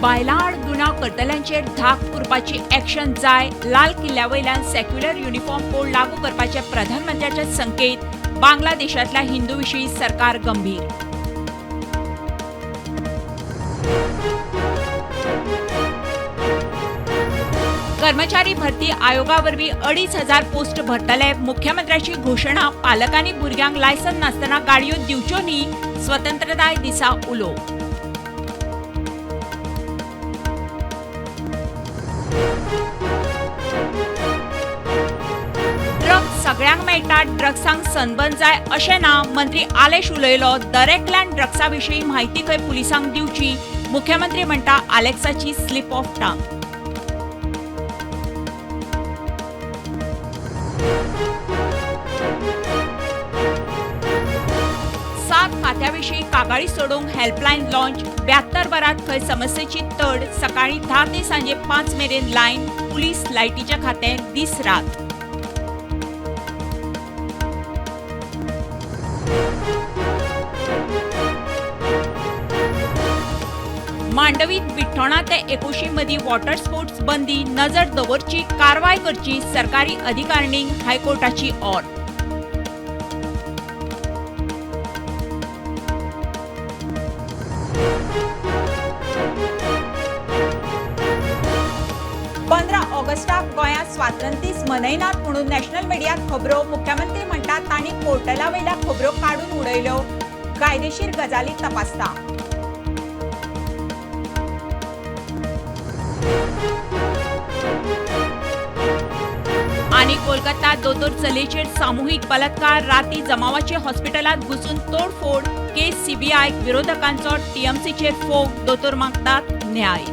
बायलां आड गुन्यांव करतल्यांचेर धाक पुरपाची एक्शन जाय. लाल किल्ल्या वयल्यान सेक्युलर युनिफॉर्म कोड लागू करपाचे प्रधानमंत्र्याचे संकेत. बांगलादेशांतल्या हिंदू विशीं सरकार गंभीर. कर्मचारी भरती आयोगावरवीं 2500 पोस्ट भरतले, मुख्यमंत्र्याची घोशणा. पालकांनी भुरग्यांक लायसन नासतना गाडयो दिवच्यो न्ही, स्वतंत्रताय दिसा उलो. ड्रग्स सगळ्यांक मेळटा, ड्रग्सांक सनबर्न जाय अशें ना, मंत्री आलेश उलयलो. दरेकल्यान ड्रग्सा विशीं म्हायती खंय पुलिसांक दिवची, मुख्यमंत्री म्हणटा आलेक्साची स्लिप ऑफ टांग. सात खात्याविशीं कागाळी सोडोवंक हेल्पलायन लॉन्च. 72 वरांत खंय समस्येची तड. सकाळीं 10 ते सांजे 5 मेरेन लायन. पुलीस, लायटीचें खातें दीस रात. मांडवीत बिठ्ठोणा ते एकोशी मदीं वॉटर स्पोर्ट्स बंदी, नजर दवरची, कारवाय करची, सरकारी अधिकारणींक हायकोर्टाची ऑर्द. 15 ऑगस्टाक गोंयांत स्वातंत्र्य दीस मनयनात म्हणून नॅशनल मिडियात खबरो. मुख्यमंत्री म्हणटात तांणी पोर्टला वयल्या खबरो काडून उडयल्यो, कायदेशीर गजाली तपासता. आनी कोलकाता दोतोर चलयेचेर सामुहीक बलात्कार, राती जमावाचे हॉस्पिटलांत घुसून तोडफोड, केस सीबीआयक. विरोधकांचो टीएमसीचेर फोग, दोतोर मागतात न्याय.